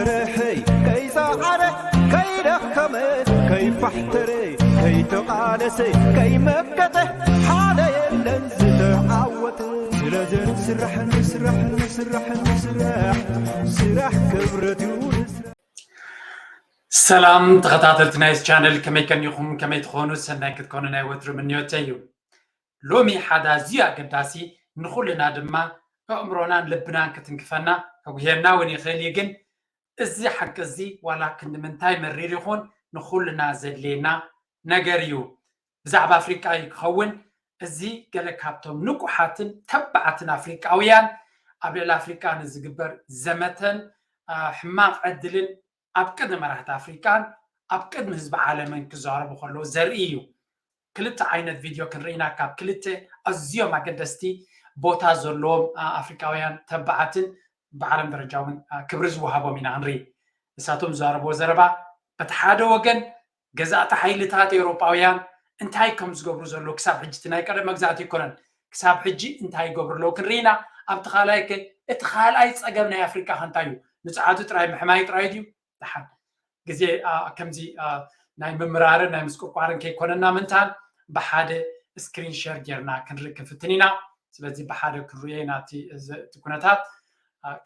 ረሐይ ከይሰዓረ ከይደኸመ ከይፋሕተረ ከይተቓለሰ ከይመከተ ሓደ የለን ዝተዓወተ። ስለዚ ንስራሕ ንስራሕ ንስራሕ ንስራሕ ስራሕ ክብረት እዩ። ንስራሕ። ሰላም ተኸታተልቲ ናይዚ ቻነል፣ ከመይ ከኒኹም? ከመይ ትኾኑ? ሰናይ ክትኮኑ ናይ ወትሩ ምንዮተይ እዩ። ሎሚ ሓደ ኣዝዩ ኣገዳሲ፣ ንኹልና ድማ ኣእምሮናን ልብናን ክትንክፈና ከጉህየና እውን ይኽእል እዩ። ግን እዚ ሓቂ እዚ ዋላ ክንዲ ምንታይ መሪር ይኹን፣ ንኹልና ዘድልየና ነገር እዩ። ብዛዕባ ኣፍሪቃ እዩ ክኸውን። እዚ ገለ ካብቶም ንቁሓትን ተባዓትን ኣፍሪቃውያን ኣብ ልዕሊ ኣፍሪቃ ንዝግበር ዘመተን ሕማቕ ዕድልን ኣብ ቅድሚ መራሕቲ ኣፍሪቃን ኣብ ቅድሚ ህዝቢ ዓለምን ክዛረቡ ከለዉ ዘርኢ እዩ። ክልተ ዓይነት ቪድዮ ክንርኢ ኢና፣ ካብ ክልተ ኣዝዮም ኣገደስቲ ቦታ ዘለዎም ኣፍሪቃውያን ተባዓትን ብዓለም ደረጃ እውን ክብሪ ዝወሃቦም ኢና ክንርኢ። ንሳቶም ዝዛረብዎ ዘረባ በቲ ሓደ ወገን ገዛእቲ ሓይልታት ኤውሮጳውያን እንታይ ከም ዝገብሩ ዘለዉ ክሳብ ሕጂ፣ እቲ ናይ ቀደም መግዛእቲ ኣይኮነን፣ ክሳብ ሕጂ እንታይ ይገብሩ ኣለዉ ክንርኢ ኢና። ኣብቲ ካልኣይ ከ እቲ ካልኣይ ጸገም ናይ ኣፍሪቃ ከ እንታይ እዩ? ንጸዓቱ ጥራይ ምሕማይ ጥራይ ድዩ? ደሓን ግዜ ከምዚ ናይ ምምራርን ናይ ምስቁርቋርን ከይኮነና ምንታን ብሓደ ስክሪን ሸር ጌርና ክንርኢ ክንፍትን ኢና። ስለዚ ብሓደ ክንርእዮ ኢና እቲ ኩነታት፣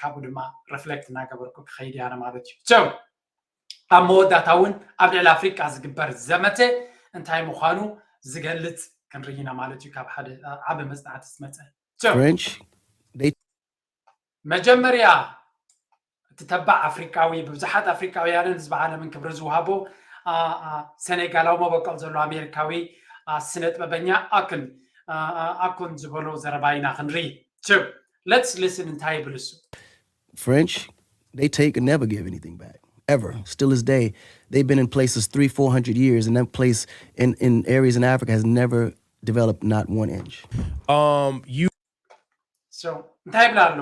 ካብኡ ድማ ረፍሌክት እናገበርኩ ክኸይድ እያ ማለት እዩ። ኣብ መወዳእታ እውን ኣብ ልዕሊ ኣፍሪቃ ዝግበር ዘመተ እንታይ ምዃኑ ዝገልጽ ክንርኢ ኢና ማለት እዩ። ካብ ሓደ ዓቢ መጽናዕቲ ዝመጸ French, they መጀመርያ እቲ ተባዕ ኣፍሪቃዊ፣ ብብዙሓት ኣፍሪቃውያንን ህዝቢ ዓለምን ክብሪ ዝወሃቦ ሰኔጋላዊ መበቆል ዘሎ ኣሜሪካዊ ስነ ጥበበኛ ኣክን ኣኮን ዝበሎ ዘረባ ኢና ክንርኢ። Let's listen እንታይ ይብል እሱ። French, they take and never give anything back, ever. Still this day, they've been in places three, four hundred years, and that place in, in areas in Africa has never developed not one inch. Um, you So እንታይ ይብል ኣሎ?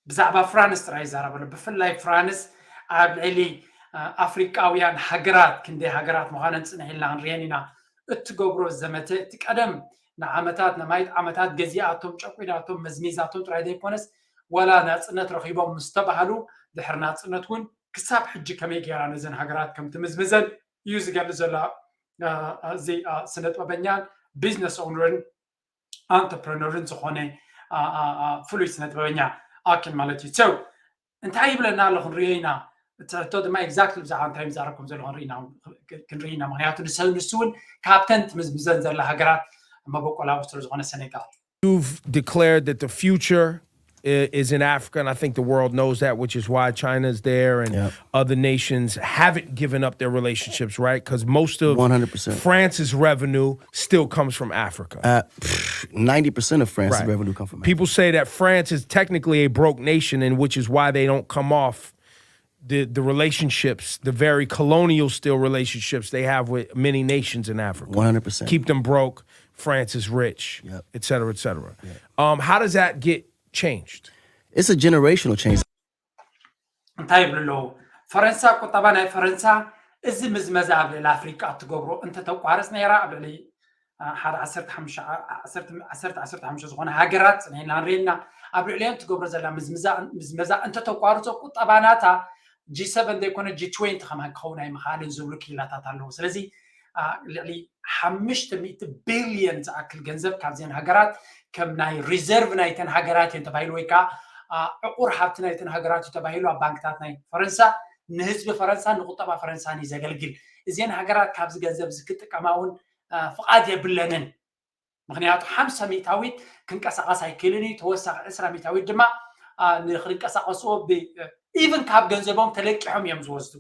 ብዛዕባ ፍራንስ ጥራይ ይዛረብ ኣሎ። ብፍላይ ፍራንስ ኣብ ልዕሊ ኣፍሪቃውያን ሃገራት፣ ክንደይ ሃገራት ምዃነን ጽንሕ ኢልና ክንሪአን ኢና፣ እትገብሮ ዘመተ እቲ ቀደም ንዓመታት፣ ንማይት ዓመታት ገዚኣቶም፣ ጨቁናቶም፣ መዝሚዛቶም ጥራይ ዘይኮነስ ዋላ ናጽነት ረኺቦም ምስ ተባህሉ ድሕሪ ናጽነት እውን ክሳብ ሕጂ ከመይ ገይራ ነዘን ሃገራት ከም ትምዝምዘን እዩ ዝገልጽ ዘሎ። እዚ ስነ ጥበበኛን ቢዝነስ ኦውነርን ኣንተርፕረነርን ዝኾነ ፍሉይ ስነ ጥበበኛ ኣክን ማለት እዩ። So እንታይ ይብለና ኣሎ ክንሪኦ ኢና። እቲ ሕቶ ድማ exactly ብዛዕባ እንታይ ምዛረብ ከም ዘሎ ክንርኢ ኢና፣ ክንርኢ ኢና። ምክንያቱ ንሰ- ንሱ እውን ካብተን ትምዝምዘን ዘላ ሃገራት መበቆላዊ ስለ ዝኾነ ሰኔጋል you've declared that the future i- is in Africa, and I think the world knows that, which is why China's there and Yep. other nations haven't given up their relationships, right? Because most of One hundred percent. France's revenue still comes from Africa. Uh, pff, ninety percent of France's Right. revenue come from People say that France is technically a broke nation, and which is why they don't come off the, the relationships, the very colonial still relationships they have with many nations in Africa. One hundred percent. Keep them broke, France is rich, Yep. et cetera, et cetera. Um, how does that get changed? It's a generational change. እንታይ ይብሉ ኣለዉ? ፈረንሳ፣ ቁጠባ ናይ ፈረንሳ እዚ ምዝመዛ ኣብ ልዕሊ ኣፍሪቃ እትገብሮ እንተተቋርጽ ነይራ፣ ኣብ ልዕሊ ሓደ ዓሰርተ ሓሙሽተ ዝኾነ ሃገራት ጽኒሕና ንሪእና፣ ኣብ ልዕሊኦም ትገብሮ ዘላ ምዝመዛ እንተተቋርጾ ቁጠባ ናታ ጂ ሰቨን ዘይኮነ ጂ ትዌንቲ ከማን ክኸውን ኣይምኽኣልን ዝብሉ ክኢላታት ኣለዉ። ስለዚ ልዕሊ ሓሙሽተ ሚእቲ ቢልዮን ዝኣክል ገንዘብ ካብዘን ሃገራት ከም ናይ ሪዘርቭ ናይተን ሃገራት እየን ተባሂሉ፣ ወይ ከዓ ዕቁር ሃብቲ ናይተን ሃገራት እዩ ተባሂሉ ኣብ ባንክታት ናይ ፈረንሳ። ንህዝቢ ፈረንሳን ንቁጠባ ፈረንሳን እዩ ዘገልግል። እዘን ሃገራት ካብዚ ገንዘብ እዚ ክጥቀማ እውን ፍቓድ የብለንን። ምክንያቱ ሓምሳ ሚእታዊት ክንቀሳቐስ ኣይክእልን እዩ። ተወሳኺ ዕስራ ሚእታዊት ድማ ንክንቀሳቐስዎ ኢቨን ካብ ገንዘቦም ተለቂሖም እዮም ዝወስዱ።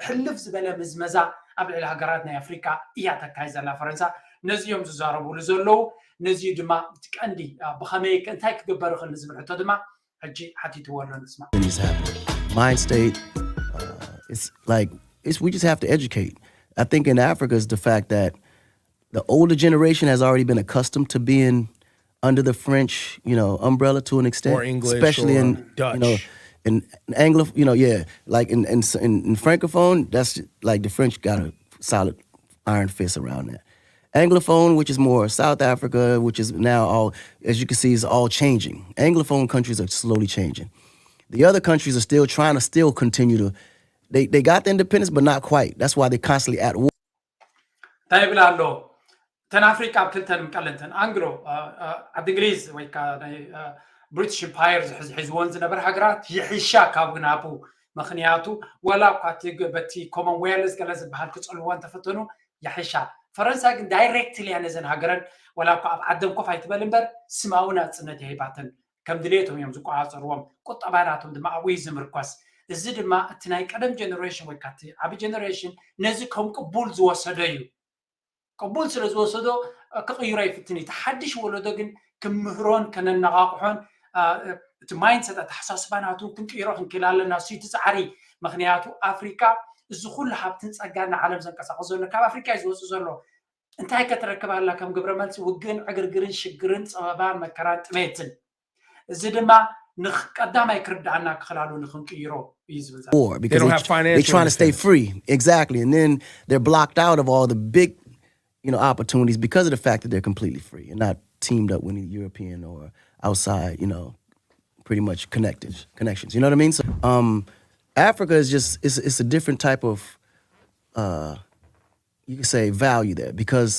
ሕልፍ ዝበለ ምዝመዛ ኣብ ልዕሊ ሃገራት ናይ ኣፍሪካ እያ ተካይ ዘላ ፈረንሳ። ነዚ እዮም ዝዛረቡሉ ዘለዉ። ነዚ ድማ እቲ ቀንዲ ብኸመይ እንታይ ክግበር ይኽእል ንዝብል ሕቶ ድማ ሕጂ ሓቲትዎ ኣሎ። ንስማ። Things happen. Mind state, uh, it's like it's we just have to educate. I think in Africa is the fact that the older generation has already been accustomed to being under the French, you know, umbrella to an extent, Or English especially or in Dutch. you know, in, in Anglo, you know, yeah, like in in in, in francophone, that's like the French got a solid iron fist around that. Anglophone, which is more South Africa, which is now all, as you can see, is all changing. Anglophone countries are slowly changing. The other countries are still trying to still continue to, they, they got the independence, but not quite. That's why they're constantly at war. እንታይ ይብል ኣሎ? እተን ኣፍሪቃ ኣብ ክልተ ንምቀለንተን፣ ኣንግሎ ዓዲ እንግሊዝ ወይ ከዓ ናይ ብሪቲሽ ኢምፓየር ዝሕዝወን ዝነበረ ሃገራት ይሕሻ ካብ ናቡ። ምክንያቱ ዋላ እኳ በቲ ኮመንዌልዝ ገለ ዝበሃል ክፀልዎ እንተፈተኑ ይሕሻ። ፈረንሳ ግን ዳይሬክትሊ እያ ነዘን ሃገረን ዋላ እኳ ኣብ ዓደን ኮፍ ኣይትበል እምበር ስማዊ ናፅነት ይህባተን። ከም ድሌቶም እዮም ዝቆፃፀርዎም። ቁጠባ ናቶም ድማ ኣብኡ እዩ ዝምርኮስ። እዚ ድማ እቲ ናይ ቀደም ጀነሬሽን ወይ ከዓ ዓቢ ጀነሬሽን ነዚ ከም ቅቡል ዝወሰዶ እዩ። ቅቡል ስለ ዝወሰዶ ክቕይሮ ይፍትን እዩ። እቲ ሓድሽ ወለዶ ግን ክምህሮን ከነነቓቕሖን እቲ ማይንድሰት ኣተሓሳስባ ናቱ ክንቅይሮ ክንክእል ኣለና። እሱ እቲ ፃዕሪ። ምክንያቱ ኣፍሪቃ እዚ ኩሉ ሃብትን ፀጋን ንዓለም ዘንቀሳቐስ ዘሎ ካብ ኣፍሪቃ እዩ ዝወፅእ ዘሎ። እንታይ ከትረክብ ኣላ ከም ግብረ መልሲ? ውግእን ዕግርግርን ሽግርን ፀበባን መከራን ጥሜትን። እዚ ድማ ንቀዳማይ ክርዳኣና ክኽላሉ ንክንቅይሮ እዩ ዝብል ዘሎ። War because they, they trying to stay free. Exactly. And then they're blocked out of all the big, you know, opportunities because of the fact that they're completely free and not teamed up with any European or outside, you know, pretty much connected connections. You know what I mean? So um Africa is just it's it's a different type of uh you could say value there because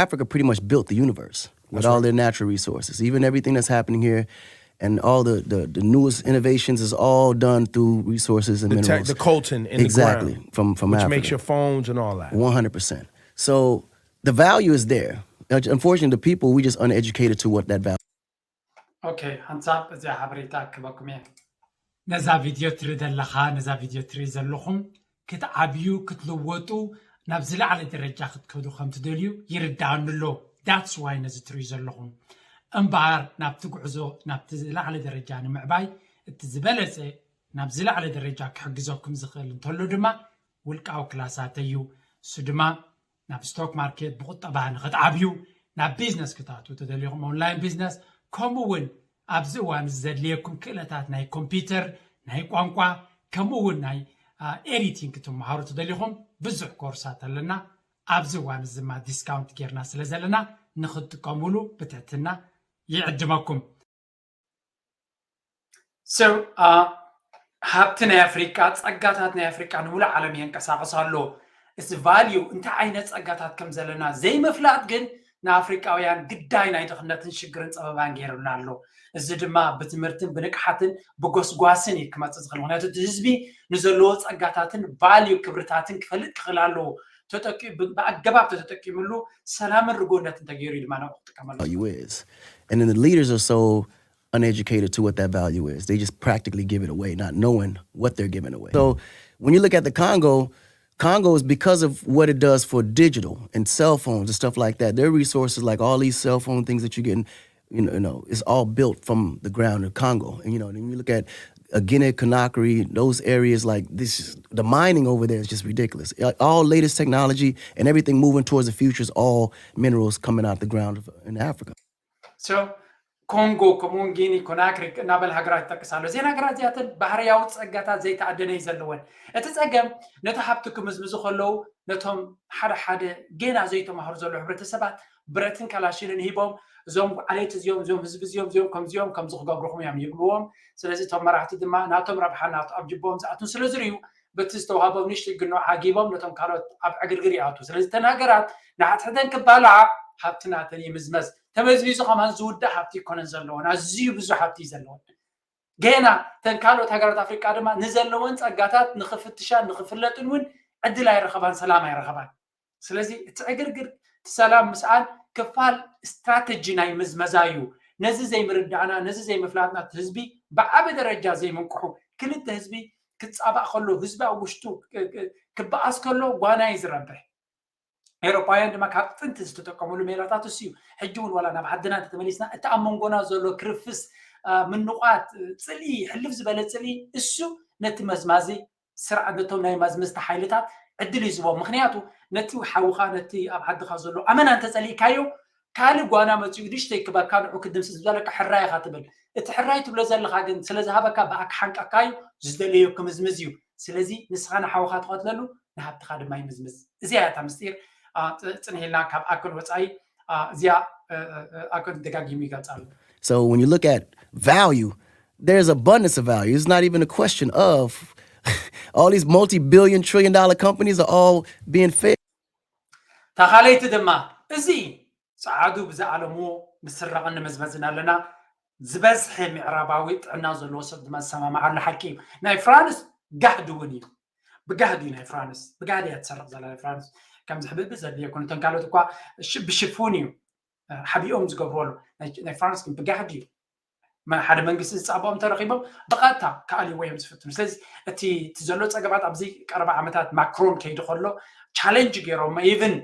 Africa pretty much built the universe with all their natural resources, even everything that's happening here, and all the, the the newest innovations is all done through resources and The, te- minerals. The coltan in exactly the ground, from from which Africa. Makes your phones and all that. One hundred percent. So the value is there. Unfortunately, the people, we just uneducated to what that value. ኦኬ፣ ሓንሳብ እዚኣ ሓበሬታ ክበኩም እየ። ነዛ ቪድዮ ትርኢ ዘለኻ፣ ነዛ ቪድዮ ትርኢ ዘለኹም ክትዓብዩ ክትልወጡ ናብ ዝለዓለ ደረጃ ክትከዱ ከም ትደልዩ ይርዳኣኒ ኣሎ። That's why ነዚ ትርእዩ ዘለኹም። እምበኣር ናብቲ ጉዕዞ ናብቲ ዝለዓለ ደረጃ ንምዕባይ እቲ ዝበለፀ ናብ ዝለዓለ ደረጃ ክሕግዘኩም ዝኽእል እንተሎ ድማ ውልቃዊ ክላሳት እዩ። እሱ ድማ ናብ ስቶክ ማርኬት ብቁጠባ ንክትዓብዩ፣ ናብ ቢዝነስ ክትኣትዉ ተደሊኹም ኦንላይን ቢዝነስ፣ ከምኡ እውን ኣብዚ እዋን እዚ ዘድልየኩም ክእለታት ናይ ኮምፒውተር፣ ናይ ቋንቋ፣ ከምኡ እውን ናይ ኤዲቲንግ ክትመሃሩ ተደሊኹም ብዙሕ ኮርሳት ኣለና። ኣብዚ እዋን እዚ ድማ ዲስካውንት ጌርና ስለ ዘለና ንክትጥቀሙሉ ብትሕትና ይዕድመኩም። So ሃብቲ ናይ ኣፍሪቃ፣ ጸጋታት ናይ ኣፍሪቃ ንሙሉእ ዓለም የንቀሳቕስ ኣሎ። እዚ ቫልዩ እንታይ ዓይነት ጸጋታት ከም ዘለና ዘይምፍላጥ ግን ንኣፍሪቃውያን ግዳይ ናይ ድኽነትን ሽግርን ጸበባን ገይሩና ኣሎ። እዚ ድማ ብትምህርትን ብንቅሓትን ብጎስጓስን እዩ ክመጽእ ዝኽእል። ምክንያቱ እቲ ህዝቢ ንዘለዎ ጸጋታትን ቫልዩ ክብርታትን ክፈልጥ ክኽእል ኣለዎ። ተጠቂሙ ብኣገባብ ተተጠቂምሉ ሰላምን ርጉእነትን ተገይሩ ድማ ንዕኡ ክጥቀመሉ። Value is. And then the leaders are so uneducated to what that value is. They just practically give it away, not knowing what they're giving away. So when you look at the Congo, Congo is because of what it does for digital and cell phones and stuff like that. Their resources, like all these cell phone things that you're getting, you know, you know, it's all built from the ground in Congo. And you know, then you look at uh, Guinea, Conakry, those areas, like this, the mining over there is just ridiculous. Uh, All latest technology and everything moving towards the future is all minerals coming out the ground of, in Africa. So ኮንጎ፣ ከምኡውን ጊኒ ኮናክሪ እናበለ ሃገራት ይጠቅስ ኣሎ። እዚን ሃገራት እዚኣተን ባህርያዊ ጸጋታት ዘይተኣደነ እዩ ዘለወን። እቲ ጸገም ነቲ ሃብቲ ክምዝምዙ ከለዉ ነቶም ሓደ ሓደ ጌና ዘይተማህሩ ዘለዉ ሕብረተሰባት ብረትን ካላሽንን ሂቦም፣ እዞም ዓሌት እዚኦም፣ እዞም ህዝቢ እዚኦም፣ እዚኦም ከምዚኦም ከምዚ ክገብርኹም እዮም ይብልዎም። ስለዚ እቶም መራሕቲ ድማ ናቶም ረብሓ ናቱ ኣብ ጅቦም ዝኣቱን ስለ ዝርእዩ በቲ ዝተዋሃቦም ንእሽተይ ግኖ ዓጊቦም ነቶም ካልኦት ኣብ ዕግርግር ይኣቱ። ስለዚ እተን ሃገራት ንሓድሕደን ክባልዓ ሃብቲ ናተን ይምዝመዝ። ተመዝሚዙ ከማን ዝውዳእ ሃብቲ ይኮነን ዘለዎን፣ ኣዝዩ ብዙሕ ሃብቲ እዩ ዘለዎን። ገና እተን ካልኦት ሃገራት ኣፍሪቃ ድማ ንዘለወን ጸጋታት ንኽፍትሻን ንኽፍለጥን እውን ዕድል ኣይረኸባን፣ ሰላም ኣይረኸባን። ስለዚ እቲ ዕግርግር እቲ ሰላም ምስኣን ክፋል ስትራተጂ ናይ ምዝመዛ እዩ። ነዚ ዘይምርዳእና፣ ነዚ ዘይምፍላጥና እቲ ህዝቢ ብዓቢ ደረጃ ዘይምንቅሑ፣ ክልተ ህዝቢ ክጻባእ ከሎ፣ ህዝቢ ኣብ ውሽጡ ክበኣስ ከሎ ጓና እዩ ዝረብሕ። ኤውሮጳውያን ድማ ካብ ጥንቲ ዝተጠቀሙሉ ሜላታት እሱ እዩ። ሕጂ እውን ዋላ ናብ ዓድና እንተተመሊስና እቲ ኣብ መንጎና ዘሎ ክርፍስ፣ ምንቋት፣ ጽልኢ፣ ሕልፍ ዝበለ ጽልኢ እሱ ነቲ መዝማዚ ስርዓት ነቶም ናይ ማዝመዝቲ ሓይልታት ዕድል እዩ ዝቦም። ምክንያቱ ነቲ ሓውኻ ነቲ ኣብ ዓድኻ ዘሎ ኣመና እንተጸሊእካዮ ካልእ ጓና መጺኡ ንእሽተይ ክበካ ንዑ ክድምስስ ዝበለካ ሕራይ ኢኻ ትብል። እቲ ሕራይ ትብሎ ዘለኻ ግን ስለ ዝሃበካ ብኣካ ሓንቀካዩ ዝደለዮ ክምዝምዝ እዩ። ስለዚ ንስኻ ንሓውኻ ትቐትለሉ ንሃብትኻ ድማ ይምዝምዝ። እዚኣ እያ እታ ምስጢር። ጽንሕ ኢልና ካብ ኣክል ወጻኢ እዚኣ ኣክል ደጋጊሙ ይገልጻሉ። So when you look at value, There's abundance of value. It's not even a question of all these multi-billion, trillion dollar companies are all being fed. ተኻለይቲ ድማ እዚ ጸዓዱ ብዝኣለምዎ ምስራቕን ንመዝመዝን ኣለና። ዝበዝሐ ምዕራባዊ ጥዕና ዘለዎ ሰብ ድማ ዝሰማማዓሉ ሓቂ እዩ። ናይ ፍራንስ ጋህዲ እውን እዩ። ብጋህዲ እዩ ናይ ፍራንስ፣ ብጋህዲ እያ ትሰርቕ ዘላ ናይ ፍራንስ። ከምዚ ሕብእብእ ዘድልዮ ኣይኮነ። እተን ካልኦት እኳ ሽ- ብሽፉን እዩ፣ እ፣ ሓቢኦም ዝገብርዎ ኣሎ። ናይ ናይ ፍራንስ ግን ብጋህዲ እዩ። መ- ሓደ መንግስቲ ዝጻብኦም ተረኺቦም ብቐጥታ ክኣልይዎ እዮም ዝፍትኑ። ስለዚ እቲ እቲ ዘሎ ጸገማት ኣብዚ ቀረባ ዓመታት ማክሮን ከይዱ ከሎ ቻለንጅ ገይሮም ኢቭን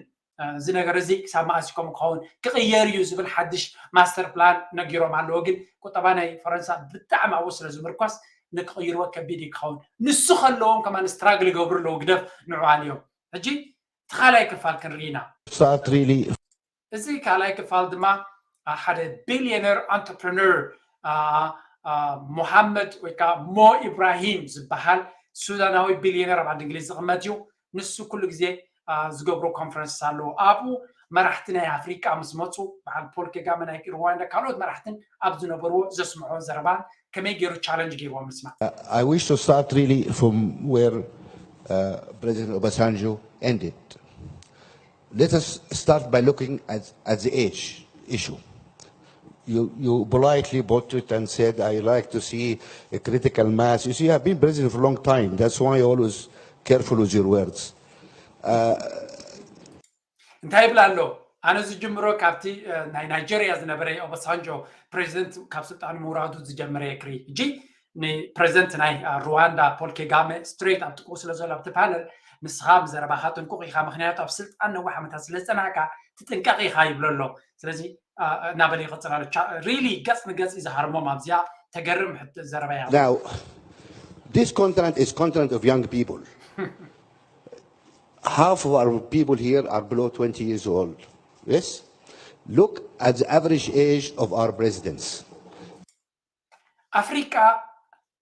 እዚ ነገር እዚ ክሳብ መኣስ ከም ክኸውን ክቕየር እዩ ዝብል ሓድሽ ማስተር ፕላን ነጊሮም ኣለዎ። ግን ቁጠባ ናይ ፈረንሳ ብጣዕሚ ኣብኡ ስለ ዝምርኮስ ንክቕይርዎ ከቢድ እዩ ክኸውን። ንሱ ከለዎም ከማን ስትራግል ይገብሩ ኣለዉ ግደፍ ንዑ ኣልዮም። ሕጂ እቲ ካልኣይ ክፋል ክንርኢ ኢና። Start really እዚ ካልኣይ ክፋል ድማ አ፣ ሓደ ቢልዮነር ኣንተርፕረነር ሞሃመድ ወይ ከዓ ሞ ኢብራሂም ዝበሃል ሱዳናዊ ቢልዮነር ኣብ ዓዲ እንግሊዝ ዝቕመጥ እዩ። ንሱ ኩሉ ግዜ አ፣ ዝገብሮ ኮንፈረንስ ኣለዎ። ኣብኡ መራሕቲ ናይ ኣፍሪቃ ምስ መፁ በዓል ፖል ከጋመ ናይ ሩዋንዳ ካልኦት መራሕትን ኣብ ዝነበርዎ ዘስምዖ ዘረባን ከመይ ገይሩ ቻለንጅ ገይርዎም ንስማዕ። I wish to start really from where uh, President Obasanjo ended. Let us start by looking at, at the age issue. You, you politely brought it and said, I like to see a critical mass. You see, I've been president for a long time. That's why I'm always careful with your words. Uh, እንታይ ይብል ኣሎ? ኣነ ዝጅምሮ ካብቲ እ፣ ናይ ናይጀርያ ዝነበረ ኦባሳንጆ ፕሬዚደንት ካብ ስልጣኑ ምውራዱ ዝጀመረ የክሪ። ሕጂ ንፕሬዚደንት ናይ እ፣ ሩዋንዳ ፖል ኬጋመ ስትሬት ኣብ ጥቅኡ ስለ ዘሎ ኣብቲ ፓነል ንስኻ ብዘረባኻ ጥንቁቕ ኢኻ፣ ምክንያቱ ኣብ ስልጣን ነዊሕ ዓመታት ስለ ዝጸናሕካ ትጥንቀቕ ኢኻ ይብሎ ኣሎ። ስለዚ እ፣ እናበለ ይቕጽል ኣሎ። ቻ- ሪሊ ገጽ ንገጽ እዩ ዝሃርሞም ኣብዚኣ። ተገርም ሕቶ ዘረባ እያ። Now, this continent is continent of young people. Half of our people here are below twenty years old. Yes? Look at the average age of our presidents. ኣፍሪቃ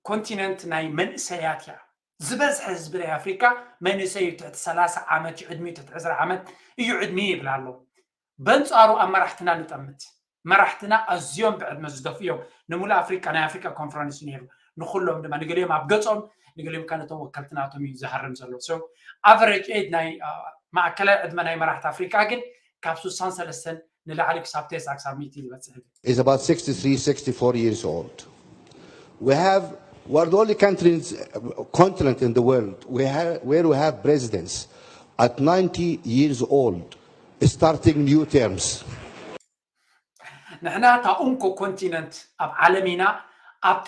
ኮንቲነንት ናይ መንእሰያት እያ። ዝበዝሐ ህዝቢ ናይ ኣፍሪቃ መንእሰይ እዩ። ትሕቲ ሰላሳ ዓመት እዩ ዕድሚኡ፣ ትሕቲ ዕስራ ዓመት እዩ ዕድሚኡ ይብል ኣሎ። በንጻሩ ኣብ መራሕትና ንጠምት። መራሕትና ኣዝዮም ብዕድመ ዝደፍኡ እዮም። ንምሉእ ኣፍሪቃ ናይ ኣፍሪቃ ኮንፈረንስ እዩ ነይሩ። ንኩሎም ድማ ንገሊኦም ኣብ ገጾም ንገሊኦም ከ ነቶም ወከልትናቶም እዩ ዝሃርም ዘሎ። So ኣቨሬጅ ኤጅ ናይ አ፣ ማእከላይ ዕድመ ናይ መራሕቲ ኣፍሪቃ ግን ካብ ስሳን ሰለስተን ንላዕሊ ክሳብ ተስዓ ክሳብ ሚእቲ ዝበጽሕ እዩ። Is about sixty-three, sixty-four years old. We have, we're the only country, in- continent in the world we have, where we have presidents at ninety years old starting new terms. ንሕና እታ እንኮ ኮንቲነንት ኣብ ዓለም ኢና። ኣብቲ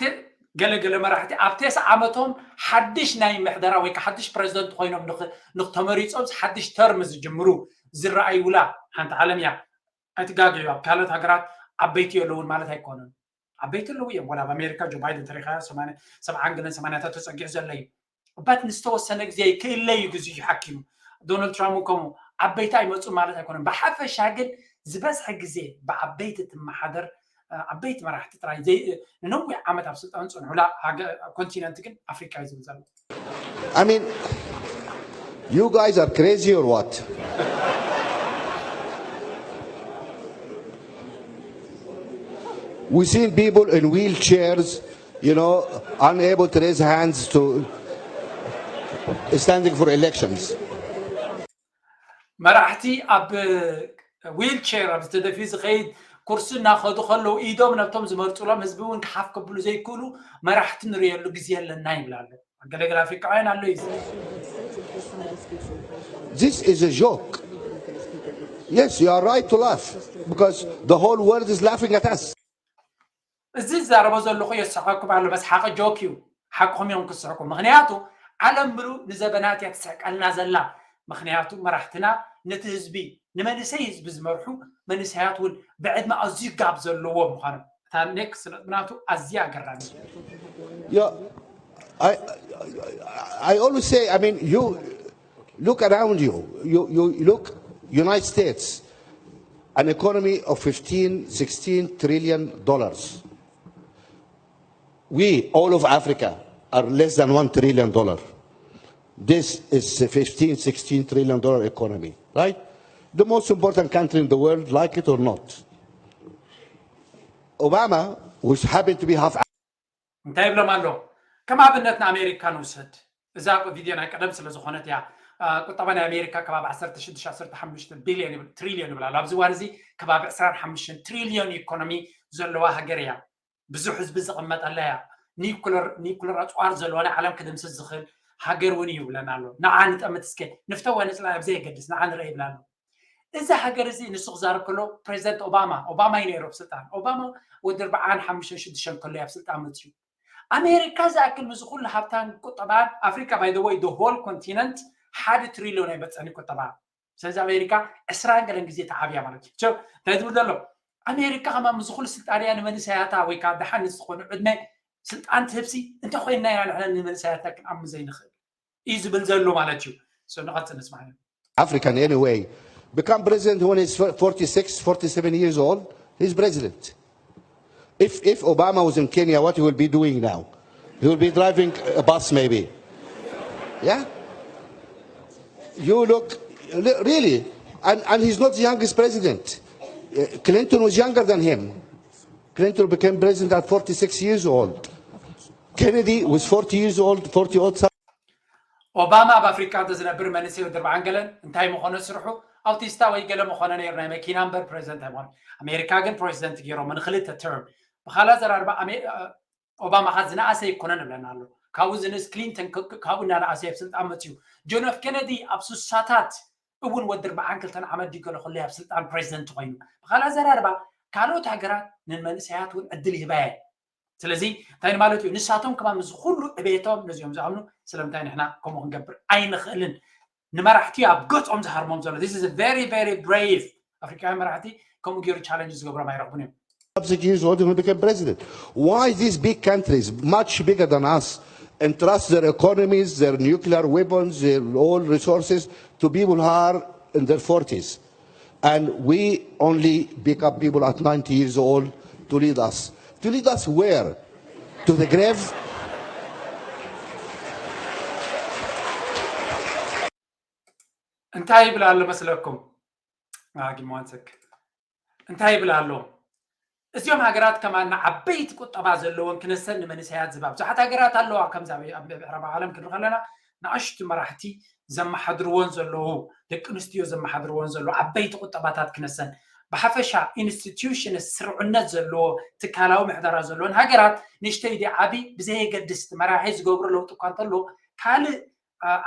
ገለገለ መራሕቲ ኣብ ተስዓ ዓመቶም ሓድሽ ናይ ምሕደራ ወይ ከዓ ሓድሽ ፕሬዚደንት ኮይኖም ንኽ- ንክተመሪፆም ሓድሽ ተርም ዝጅምሩ ዝረኣይውላ ሓንቲ ዓለም እያ። ኣይትጋገዩ፣ ኣብ ካልኦት ሃገራት ዓበይቲ የለውን ማለት ኣይኮነን። ዓበይቲ ኣለዉ እዮም። ወላ ኣብ ኣሜሪካ ጆ ባይደን ተሪኻ ሰብዓን ገለን ሰማንያታት ተፀጊዑ ዘሎ እዩ። ባት ንዝተወሰነ ግዜ ክእለ እዩ ግዜ እዩ ሓኪሙ። ዶናልድ ትራምፕ እውን ከምኡ ዓበይቲ ኣይመፁን ማለት ኣይኮነን። ብሓፈሻ ግን ዝበዝሐ ግዜ ብዓበይቲ ትመሓደር እ፣ ዓበይቲ መራሕቲ ጥራይ ዘይ- ንነዊሕ ዓመት ኣብ ስልጣን ዝፀንሑላ ሃገ- ኮንቲነንት ግን ኣፍሪካ እዩ ዝብል ዘሎ። I mean, you guys are crazy or what? We've seen people in wheelchairs, you know, unable to raise hands to standing for elections. መራሕቲ ኣብ ዊልቸር ኣብ ዝተደፊ ዝኸይድ ኩርሲ እናኸዱ ከለዉ ኢዶም ነብቶም ዝመርፁሎም ህዝቢ እውን ክሓፍ ከብሉ ዘይክእሉ መራሕቲ ንሪየሉ ግዜ ኣለና ይብል ኣሎ። ገለገለ ኣፍሪቃውያን ኣሎ እዩ። This is a joke. Yes, you are right to laugh because the whole world is laughing at us. እዚ ዝዛረቦ ዘለኹ የስሐኩም ኣሎ። መስሓቂ ጆክ እዩ። ሓቅኹም እዮም ክስሕቁ። ምክንያቱ ዓለም ምሉእ ንዘበናት እያ ትስሕቀልና ዘላ። ምክንያቱ መራሕትና ነቲ ህዝቢ ንመንእሰይ ህዝቢ ዝመርሑ መንእሰያት እውን ብዕድመ ኣዝዩ ጋብ ዘለዎ ምዃኖም እታ ኔክስት ነጥብናቱ ኣዝያ ኣገራሚ። Yeah, I, I always say, I mean, you look around you. You, you look, United States, an economy of fifteen, sixteen trillion dollars. We, all of Africa, are less than one trillion dollar. This is a fifteen, sixteen trillion dollar economy, right? The most important country in the world, like it or not. Obama, who's happened to be half እንታይ ይብሎም ኣሎ? ከም ኣብነት ንኣሜሪካ ንውሰድ። እዛ ቪድዮ ናይ ቀደም ስለ ዝኾነት እያ። ቁጠባ ናይ ኣሜሪካ ከባቢ ዓሰርተ ሽዱሽተ ዓሰርተ ሓሙሽተ ቢልዮን ይብል፣ ትሪልዮን ይብል ኣሎ። ኣብዚ እዋን እዚ ከባቢ ዕስራን ሓሙሽተን ትሪልዮን ኢኮኖሚ ዘለዋ ሃገር እያ። ብዙሕ ህዝቢ ዝቕመጠላ እያ። ኒኩለር ኒኩለር ኣፅዋር ዘለዎ ናይ ዓለም ክድምስስ ዝኽእል ሃገር እውን እዩ ይብለና ኣሎ። ንዓ ንጠምት እስከ፣ ንፍተ ወይ ንፅላእ ኣብ ዘየገድስ ንዓ ንርኢ ይብላ ኣሎ። እዚ ሃገር እዚ ንሱ ክዛረብ ከሎ ፕሬዚደንት ኦባማ፣ ኦባማ እዩ ነይሩ ኣብ ስልጣን። ኦባማ ወዲ ኣርባዓን ሓሙሽተን ሽዱሽተን ከሎ እዩ ኣብ ስልጣን መፅዩ። ኣሜሪካ ዝኣክል ምስ ኩሉ ሃብታን ቁጠባን ኣፍሪካ፣ by the way the whole continent ሓደ ትሪልዮን ኣይበፀን ቁጠባ። ስለዚ ኣሜሪካ ዕስራን ገለን ግዜ ተዓብያ ማለት እዩ። So እንታይ ዝብል ዘሎ? ኣሜሪካ ከማ ምስ ኩሉ ስልጣንያ ንመንእሰያታ ወይ ከዓ ደሓን ዝኾኑ ዕድመ ስልጣን ትህብሲ እንተ ኮይንና ኢና ንሕና ንመንእሰያታ ክንኣምን ዘይንኽእል እዩ ዝብል ዘሎ ማለት እዩ። So ንቐፅል ንስማዕ። African anyway, become president when he's forty-six, forty-seven years old, he's president. If, if Obama was in Kenya, what he will be doing now? He will be driving a bus maybe. Yeah? You look, really, and, and he's not the youngest president. Uh, Clinton was younger than him. Clinton became president at forty-six years old. Kennedy was forty years old, forty odd. ኦባማ ኣብ ኣፍሪካ እንተዝነብር መንእሰይ ወዲ ኣርባዓን ገለን እንታይ ምኾነ ስርሑ? ኣውቲስታ ወይ ገለ ምኾነ ነይሩ። ናይ መኪና እምበር ፕሬዚደንት ኣይምኾነ። ኣሜሪካ ግን ፕሬዚደንት ገይሮም ንክልተ ተርም። ብኻልእ ኣዘራርባ ኦባማ ኸ ዝነኣሰ ኣይኮነን እብለና ኣሎ። ካብኡ ዝንእስ ክሊንተን ካብኡ እናነኣሰ ኣብ ስልጣን መፅዩ። ጆን ኤፍ ኬነዲ ኣብ ሱሳታት እውን ወዲ ኣርባዓን ክልተን ዓመት ድዩ ገለ ከሎ ኣብ ስልጣን ፕሬዚደንት ኮይኑ። ብኻልእ ኣዘራርባ ካልኦት ሃገራት ንመንእሰያት እውን ዕድል ይህባ እየን። ስለዚ እንታይ ማለት እዩ? ንሳቶም ከማ ምስ ኩሉ ዕቤቶም ነዚኦም ዝኣምኑ ስለምንታይ ንሕና ከምኡ ክንገብር ኣይንኽእልን? ንመራሕቲ ኣብ ገጾም ዝሃርሞም ዘሎ። This is a very very brave ኣፍሪካውያን መራሕቲ ከምኡ ገይሩ ቻለንጅ ዝገብሮም ኣይረኽቡን እዮም። Of the Jews all became president. Why these big countries, much bigger than us, entrust their economies, their nuclear weapons, their all resources to people who are in their forties? And we only pick up people at ninety years old to lead us. To lead us where? To the grave? እንታይ ይብል ኣሎ መስለኩም? Give me one sec. እንታይ ይብል ኣሎ? እዚኦም ሃገራት ከማና ዓበይቲ ቁጠባ ዘለዎን ክነሰን ንመንእሰያት ዝባ ብዙሓት ሃገራት ኣለዋ። ከምዚ ኣብ ምዕራብ ዓለም ክንርኢ ከለና ንኣሽቱ መራሕቲ ዘመሓድርዎን ዘለዉ፣ ደቂ ኣንስትዮ ዘመሓድርዎን ዘለዉ ዓበይቲ ቁጠባታት ክነሰን። ብሓፈሻ ኢንስቲትዩሽንስ ስርዑነት ዘለዎ ትካላዊ ምሕደራ ዘለወን ሃገራት ንእሽተይ ድዩ ዓብዪ ብዘየገድስ እቲ መራሒ ዝገብሮ ለውጢ እኳ እንተሎ ካልእ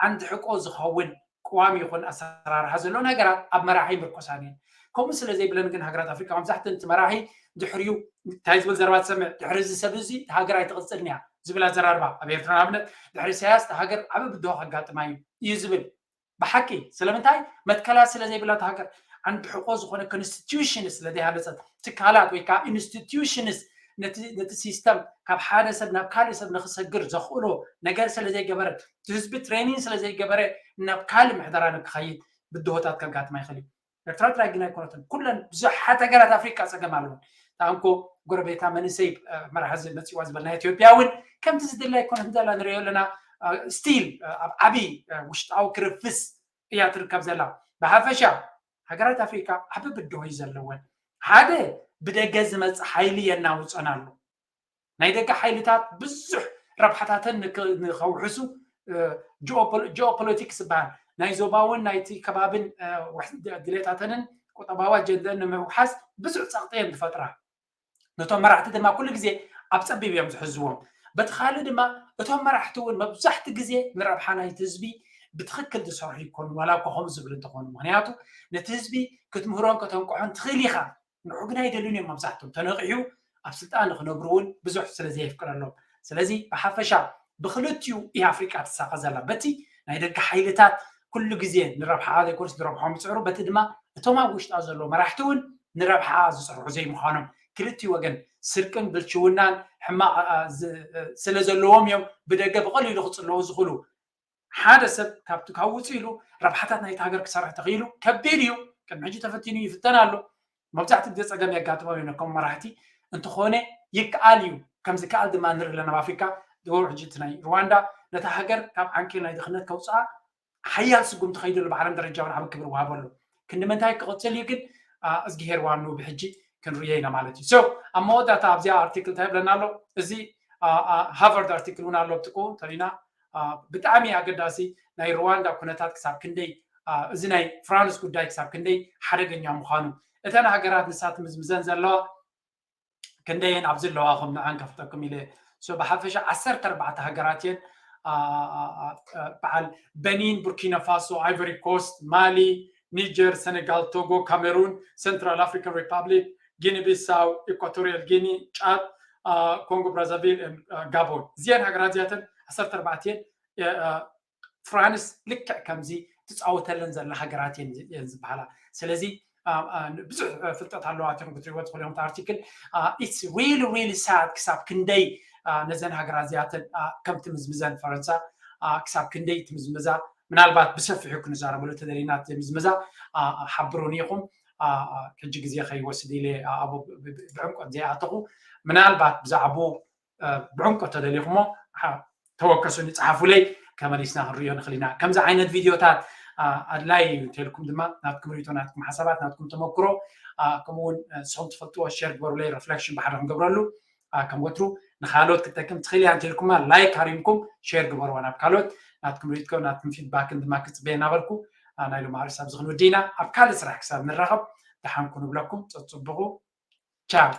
ዓንዲ ሕቆ ዝኸውን ቅዋም ይኹን ኣሰራርሓ ዘለወን ሃገራት ኣብ መራሒ ይምርኮሳን እየን። ከምኡ ስለ ዘይብለን ግን ሃገራት ኣፍሪካ መብዛሕትአን እቲ መራሒ ድሕሪኡ እንታይ ዝብል ዘረባ ትሰምዕ? ድሕሪ እዚ ሰብ እዚ ሃገር ኣይትቕፅልን እያ ዝብል ኣዘራርባ። ኣብ ኤርትራ ንኣብነት ድሕሪ ኢሳያስ እቲ ሃገር ዓቢ ብድሆ ከጋጥማ እዩ እዩ ዝብል። ብሓቂ ስለምንታይ? መትከላት ስለ ዘይብላ እቲ ሃገር ዓንዲ ሕቆ ዝኾነ ኮንስቲትዩሽንስ ስለ ዘይሃነፀት ትካላት ወይ ከዓ ኢንስቲትዩሽንስ ነቲ ነቲ ሲስተም ካብ ሓደ ሰብ ናብ ካልእ ሰብ ንክሰግር ዘኽእሎ ነገር ስለ ዘይገበረ እቲ ህዝቢ ትሬኒንግ ስለ ዘይገበረ ናብ ካልእ ምሕደራ ንክኸይድ ብድሆታት ከጋጥማ ይኽእል እዩ። ኤርትራ ጥራይ ግን ኣይኮነትን። ኩለን ብዙሓት ሃገራት ኣፍሪቃ ጸገም ኣለወን። እታ እንኮ ጎረቤታ መንእሰይ መራሒ መጺዋ ዝበልና ኢትዮጵያ እውን ከምቲ ዝድለ ኣይኮነትን ዘላ ንሪኦ ኣለና። ስቲል ኣብ ዓቢ ውሽጣዊ ክርፍስ እያ ትርከብ ዘላ። ብሓፈሻ ሃገራት ኣፍሪቃ ዓቢ ብድሆ እዩ ዘለወን። ሓደ ብደገ ዝመጽእ ሓይሊ የናውጸን ኣሎ። ናይ ደገ ሓይልታት ብዙሕ ረብሓታተን ንከውሕሱ ጂኦፖለቲክስ ዝበሃል ናይ ዞባውን ናይቲ ከባብን ድሌታተንን ቁጠባዊ ኣጀንደን ንምውሓስ ብዙሕ ጸቕጢ እየን ዝፈጥራ። ነቶም መራሕቲ ድማ ኩሉ ግዜ ኣብ ጸቢብ እዮም ዝሕዝዎም። በቲ ካልእ ድማ እቶም መራሕቲ እውን መብዛሕቲ ግዜ ንረብሓ ናይቲ ህዝቢ ብትኽክል ዝሰርሑ ይኮኑ ዋላ እኳ ከምኡ ዝብል እንተኾኑ። ምክንያቱ ነቲ ህዝቢ ክትምህሮን ከተንቅሖን ትኽእል ኢኻ። ንዑ ግን ኣይደልዩን እዮም መብዛሕቶም። ተነቒሑ ኣብ ስልጣን ንክነብሩ እውን ብዙሕ ስለ ዘየፍቅረሎም። ስለዚ ብሓፈሻ ብክልቲኡ እያ ኣፍሪቃ ትሳቐ ዘላ። በቲ ናይ ደገ ሓይልታት ኩሉ ግዜ ንረብሓ ዘይኮንስ ንረብሖም ዝፅዕሩ፣ በቲ ድማ እቶም ኣብ ውሽጣ ዘለዉ መራሕቲ እውን ንረብሓ ዝፅርሑ ዘይምዃኖም ክልቲኡ ወገን ስርቅን ብልሽውናን ሕማቕ ስለ ዘለዎም እዮም ብደገ ብቐሊሉ ክፅለዉ ዝኽእሉ። ሓደ ሰብ ካብቲ ካብ ውፅእ ኢሉ ረብሓታት ናይቲ ሃገር ክሰርሕ ተኽኢሉ ከቢድ እዩ። ቅድሚ ሕጂ ተፈቲኑ ይፍተን ኣሎ። መብዛሕትኡ ግዜ ፀገም የጋጥሞም እዩ ነኮም መራሕቲ። እንተኾነ ይከኣል እዩ። ከም ዝከኣል ድማ ንርኢ ኣለና ኣብ ኣፍሪካ። ድሮ ሕጂ እቲ ናይ ሩዋንዳ ነታ ሃገር ካብ ዓንኬል ናይ ድኽነት ከውፅኣ ሓያል ስጉምቲ ከይዱ ኣሎ። ብዓለም ደረጃ እውን ዓቢ ክብሪ ወሃበሉ። ክንዲ ምንታይ ክቕፅል እዩ ግን እዝግሄር ዋኑ ብሕጂ ክንርእዮ ኢና ማለት እዩ። So ኣብ መወዳእታ ኣብዚኣ ኣርቲክል እንታይ ይብለና ኣሎ? እዚ ሃርቫርድ ኣርቲክል እውን ኣሎ ብጥቁ እንተሪና ብጣዕሚ ኣገዳሲ ናይ ሩዋንዳ ኩነታት ክሳብ ክንደይ እዚ ናይ ፍራንስ ጉዳይ ክሳብ ክንደይ ሓደገኛ ምዃኑ እተን ሃገራት ንሳ ትምዝምዘን ዘለዋ ክንደየን ኣብዚ ኣለዋ ከም ንዓን ከፍጠኩም ኢለ ብሓፈሻ ዓሰርተ ኣርባዕተ ሃገራት እየን በዓል በኒን ቡርኪና ፋሶ ኣይቨሪ ኮስት ማሊ ኒጀር ሰነጋል ቶጎ ካሜሩን ሰንትራል ኣፍሪካን ሪፓብሊክ ጊኒ ቢሳው ኢኳቶሪያል ጊኒ ጫድ ኮንጎ ብራዛቪል ጋቦን እዚአን ሃገራት እዚኣተን ዓሰርተ ኣርባዕተ እየን ፍራንስ ልክዕ ከምዚ ትፃወተለን ዘላ ሃገራት እየን ዝበሃላ ስለዚ ብዙሕ ፍልጠት ኣለዋ እቲኹም ክትሪእዎ ትኽእሉ ኢኹም ኣርቲክል it's really really sad ክሳብ ክንደይ ነዘን ሃገራት እዚኣተን ከም ትምዝምዘን ፈረንሳ ክሳብ ክንደይ ትምዝምዛ ምናልባት ብሰፊሑ ክንዛረበሉ ተደሊና ምዝምዛ ሓብሩኒ ኢኹም ሕጂ ግዜ ከይወስድ ኢለ ኣብኡ ብዕምቆት ዘይኣተኹ ምናልባት ብዛዕባኡ ብዕምቆት ተደሊኹሞ ተወከሱኒ ፀሓፉለይ ከመሊስና ክንሪኦ ንኽእል ኢና ከምዚ ዓይነት ቪድዮታት ኣድላይ እዩ እንተልኩም ድማ ናትኩም ሪቶ ናትኩም ሓሳባት ናትኩም ተመክሮ ከምኡውን ንስኹም ትፈልጥዎ ሸር ግበሩለይ ሪፍሌክሽን ብሓደ ክንገብረሉ ከም ወትሩ ንካልኦት ክጠቅም ትኽእል እያ እንተልኩማ ላይክ ሃሪምኩም ሸር ግበርዋ ናብ ካልኦት ናትኩም ሪትኮ ናትኩም ፊድባክን ድማ ክፅበየ እናበልኩ ናይ ሎም ኣርእስ ኣብዚ ክንውዲ ኢና ኣብ ካልእ ስራሕ ክሳብ ንራኸብ ደሓንኩ ንብለኩም ፀፅብቑ ቻው